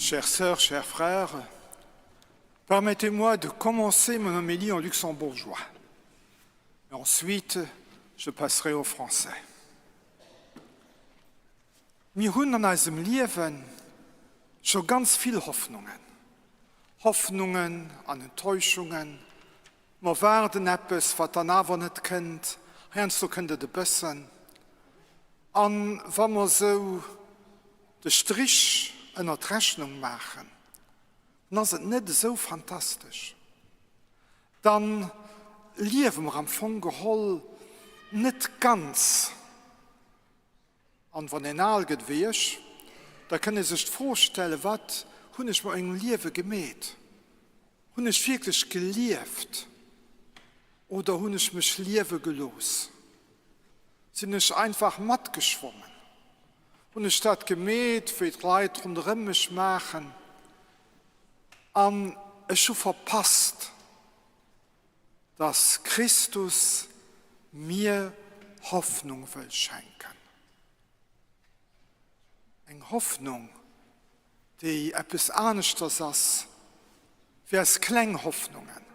Chères sœurs, chers frères, permettez-moi de commencer mon homélie en luxembourgeois. Et ensuite, je passerai au français. Mir hunn an eisem Liewe scho ganz vill Hoffnungen. Hoffnungen an Enttäuschungen. Mer waarden eppes, wat dann awer net kënnt. Heiansdo kënnt et e bëssen. An wa mer esou de Strich ënner d'Rechnung maachen, dann ass et net esou fantastesch. Dann liewe mer am Fong geholl net ganz. An wann een al gëtt wéi ech, da kënn ee sech d'Fro stellen, Wat hunn ech mat mengem Liewe gemeet? Hunn ech wierklech gelieft oder hunn ech mech liewe gelooss? Sinn ech einfach matgeschwommen? Hunn ech dat gemeet, wéi d'Leit ronderëm mech maachen? An ech hu verpasst, dass Christus mir Hoffnung wëll schenken. Eng Hoffnung, déi eppes aneschters ass wéi eis kleng Hoffnungen.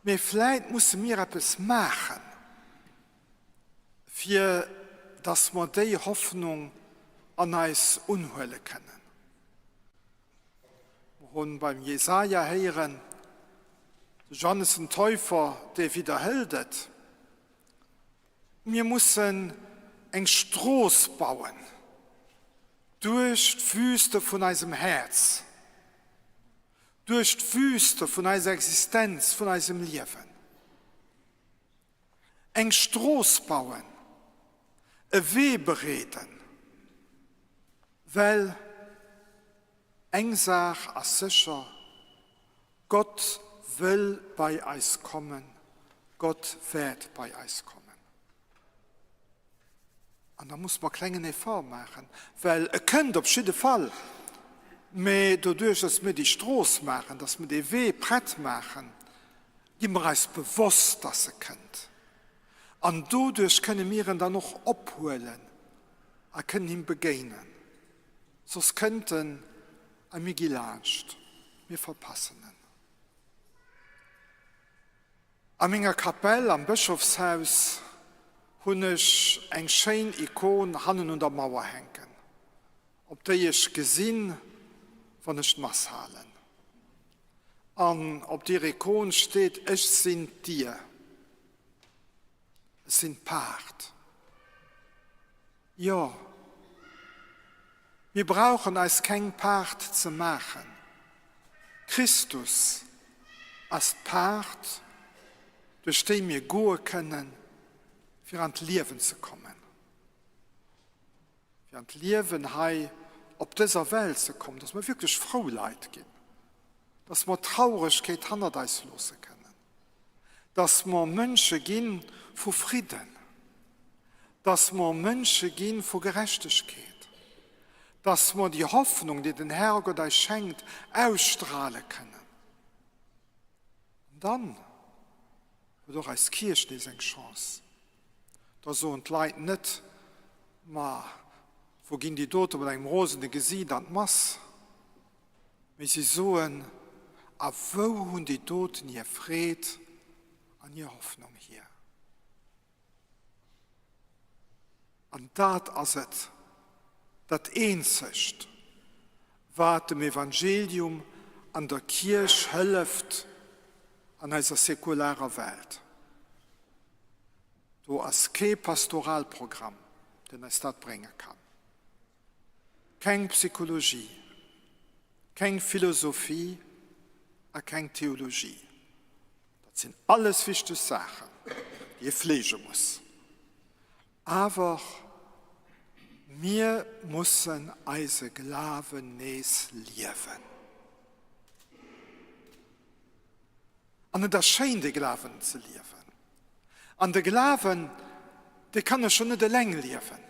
Mee vläit musse mir eppes maachen, fir dass mer déi Hoffnung an eis unhuele kënnen. Mer hunn beim Jesaja héieren, de Johannes den Täufer, dee widderhëlt et, Mir mussen eng Strooss bauen duerch d'Wüste vun eisem Häerz, duerch d'Wüste vun eiser Existenz, vun eisem Liewen. Eng Strooss bauen, e Wee bereeden, well eng Saach ass sécher, Gott wëll bei eis kommen, Gott wäert bei eis kommen. An da muss mer klengen Effort maachen, well e kënnt op jidde Fall, mä doduerch, dass mir déi Strooss maachen, dass mir dee Wee prett maachen, gi mer eis bewosst, dass e kënnt. An doduerch kënne mir en dann och ophuelen a kënnen him begéinen. Soss kënnt en a mir gi laanscht, mir verpassen en. A menger Kapell am Bëschofshaus hunn ech eng schéin Ikon hannen un der Mauer hänken, op déi ech gesinn, wann ech d'Mass halen. An op deer Ikon steet, Ech sinn d'Dier, ech sinn d'Paart. Jo, mir brauchen eis keng Paart ze maachen. Christus ass d'Paart, duerch déi mir goe kënnen, fir an d'Liewen ze kommen. Fir an d'Liewen hei op dëser Welt ze kommen, dass mer wierklech frou Leit ginn, dass mer d'Trauregkeet hannert eis loosse kënnen, dass mer Mënsche gi vu Fridden, dass mer Mënsche gi vu Gerechtegkeet, dass mer déi Hoffnung, déi den Herrgott eis schenkt, ausstrale kënnen. An dann huet och eis Kierch nees eng Chance. Da soen d'Leit net, Ma wou ginn déi dote mat engem rosene Gesiit an d'Mass? Mee si soen, A wou hunn déi doten hir Freed an hir Hoffnung hier? An dat ass et, dat Eenzegt, wat dem Evangelium an der Kierch hëlleft an eiser säkularer Welt. Do ass kee Pastoralprogramm, deen eis dat brénge kann. Keng Psychologie, keng Philosophie a keng Theologie. Dat sinn alles wichteg Saachen, déi ee fleege muss. Awer mir mussen eise Glawen nees liewen. An et ass schéin, de Glawen ze liewen. An de Glawen, dee kann ech jo net eleng liewen.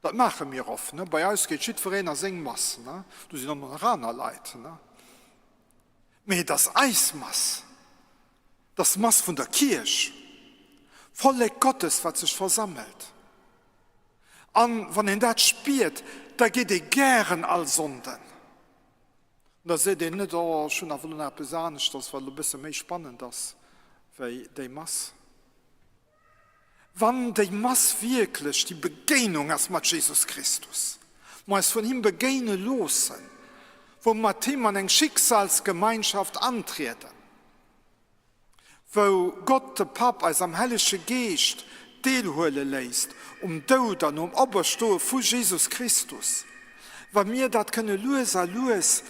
Dat maache mir oft, ne? Bei eis geet jiddwereen a seng Mass, ne? Do sinn och nach aner Leit, ne? Mee et ass eis Mass. Et ass d'Mass vun der Kierch, Vollek Gottes, wat sech versammelt. An wann een dat spiert, Da geet ee gären all Sonnden. An da seet een net, Oh, ech hunn awer elo nach eppes aneschters, wat elo e bësse méi spannend ass wéi déi Mass. Wann déi Mass wierklech déi Begéinung ass mat Jesus Christus, mer eis vun him begéine loossen, wou mer mat him an eng Schicksalsgemeinschaft antrieden, wou Gott de Papp eis am Hellege Geescht deelhuele léisst um Doud an um Operstoe vu Jesus Christus, wa mir dat kënne lues a lues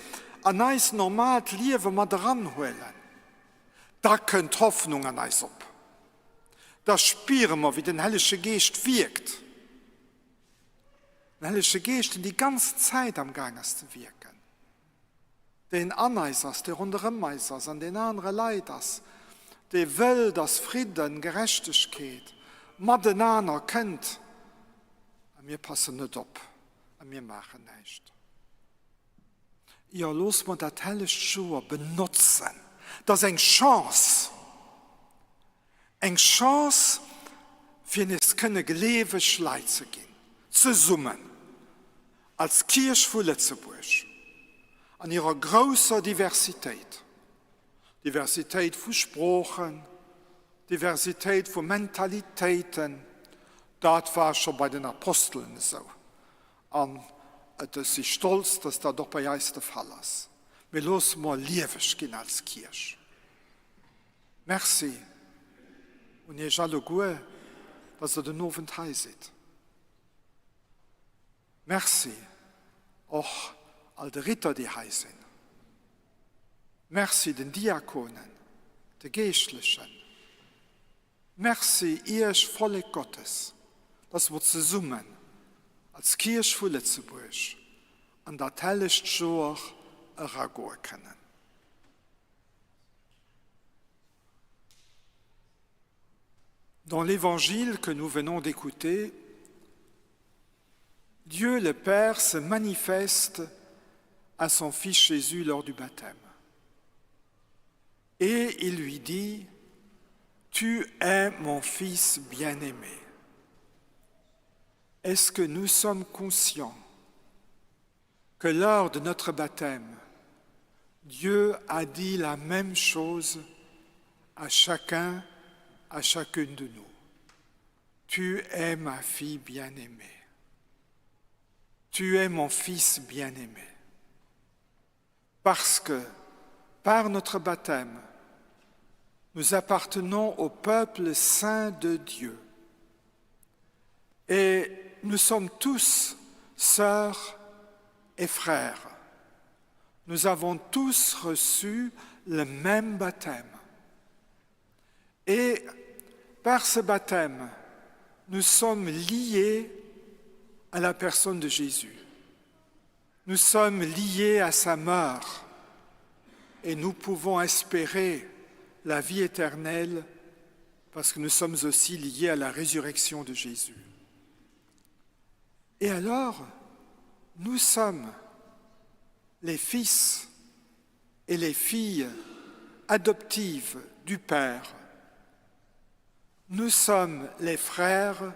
an eist normaalt Liewe mat eranhuelen, da kënnt Hoffnung an eis op. Da spiere mer, wéi den Hellege Geescht wierkt. Den Hellege Geescht, deen déi ganz Zäit am Gaang ass ze wierken, deen an eis ass, dee ronderëm eis ass, an den anere Leit ass, dee wëll, dass Fridden, Gerechtegkeet matenaner kënnt. A mir passen net op a mir maachen näischt. Jo, looss mer dat hellegt Joer benotzen. Dat ass eng Chance, eng Chance, fir nees kënne gleeweg Leit ze ginn, zesummen als Kierch vu Lëtzebuerg an hirer grousser Diversitéit, Diversitéit vu Sproochen, Diversitéit vu Mentalitéiten. Dat war scho bei den Apostelen esou. An et ech si stolz, dass dat och bei eis de Fall ass. Mee loosse mer lieweg ginn als Kierch. Merci un Iech alleguer, dass Der den Owend hei sidd. Merci och all de Ritter, déi hei sinn. Merci den Diakonen, de Geeschtlechen. Merci Iech, Vollek Gottes, dass mer zesummen als Kierch vu Lëtzebuerg an dat hellegt Joer eragoe kënnen. Dans l'évangile que nous venons d'écouter, Dieu le Père se manifeste à son fils Jésus lors du baptême. Et il lui dit: Tu es mon fils bien-aimé. Est-ce que nous sommes conscients que lors de notre baptême, Dieu a dit la même chose à chacun, à chacune de nous. Tu es ma fille bien-aimée. Tu es mon fils bien-aimé. Parce que, par notre baptême, nous appartenons au peuple saint de Dieu. Et nous sommes tous sœurs et frères. Nous avons tous reçu le même baptême. Et par ce baptême, nous sommes liés à la personne de Jésus. Nous sommes liés à sa mort et nous pouvons espérer la vie éternelle parce que nous sommes aussi liés à la résurrection de Jésus. Et alors, nous sommes les fils et les filles adoptives du Père. Nous sommes les frères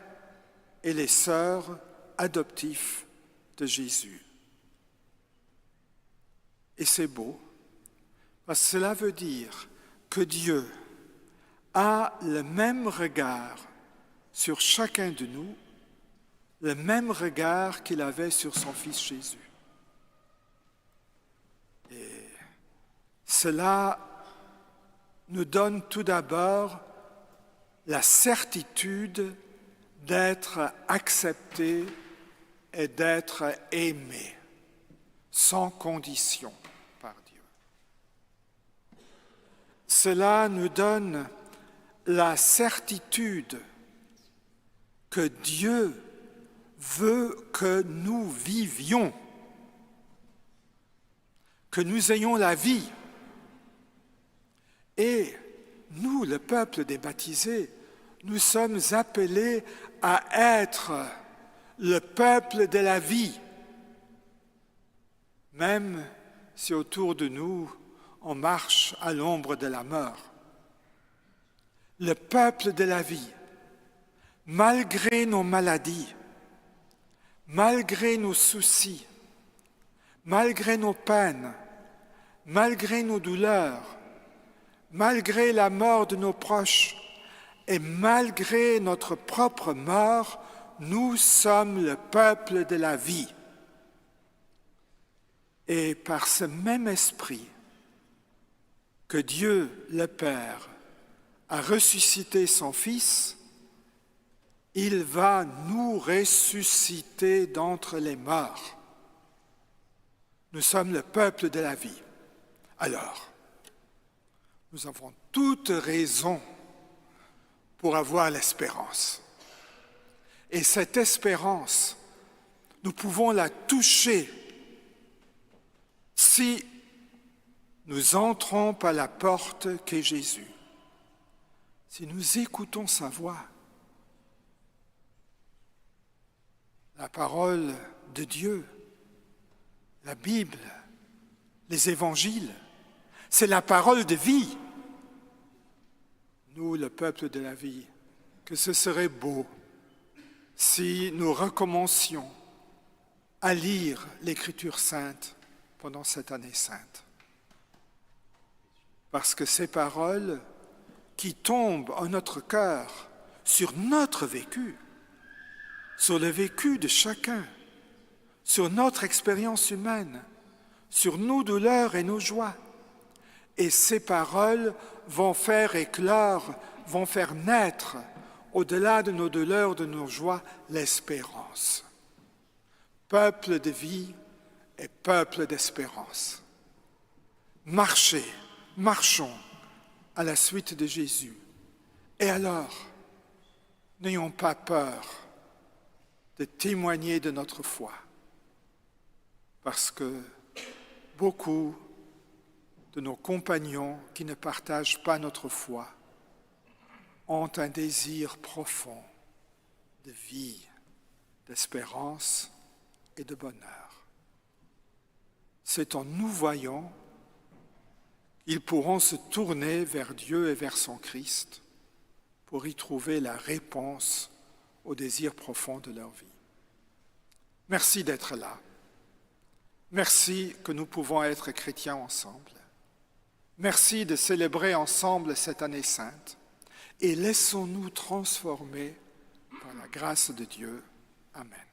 et les sœurs adoptifs de Jésus. Et c'est beau, parce que cela veut dire que Dieu a le même regard sur chacun de nous, le même regard qu'il avait sur son Fils Jésus. Et cela nous donne tout d'abord la certitude d'être accepté et d'être aimé sans condition par Dieu. Cela nous donne la certitude que Dieu veut que nous vivions, que nous ayons la vie. Et nous, le peuple des baptisés, nous sommes appelés à être le peuple de la vie, même si autour de nous on marche à l'ombre de la mort. Le peuple de la vie, malgré nos maladies, Malgré nos soucis, malgré nos peines, malgré nos douleurs, malgré la mort de nos proches et malgré notre propre mort, nous sommes le peuple de la vie. Et par ce même esprit que Dieu le Père a ressuscité son Fils, il va nous ressusciter d'entre les morts. Nous sommes le peuple de la vie. Alors, nous avons toute raison pour avoir l'espérance. Et cette espérance, nous pouvons la toucher si nous entrons par la porte qu'est Jésus, si nous écoutons sa voix, la parole de Dieu, la Bible, les évangiles, c'est la parole de vie. Nous, le peuple de la vie, que ce serait beau si nous recommencions à lire l'Écriture sainte pendant cette année sainte. Parce que ces paroles qui tombent en notre cœur sur notre vécu, sur le vécu de chacun, sur notre expérience humaine, sur nos douleurs et nos joies. Et ces paroles vont faire éclore, vont faire naître, au-delà de nos douleurs, de nos joies, l'espérance. Peuple de vie et peuple d'espérance. Marchez, marchons à la suite de Jésus. Et alors, n'ayons pas peur de témoigner de notre foi, parce que beaucoup de nos compagnons qui ne partagent pas notre foi ont un désir profond de vie, d'espérance et de bonheur. C'est en nous voyant qu'ils pourront se tourner vers Dieu et vers son Christ pour y trouver la réponse au désir profond de leur vie. Merci d'être là. Merci que nous pouvons être chrétiens ensemble. Merci de célébrer ensemble cette année sainte et laissons-nous transformer par la grâce de Dieu. Amen.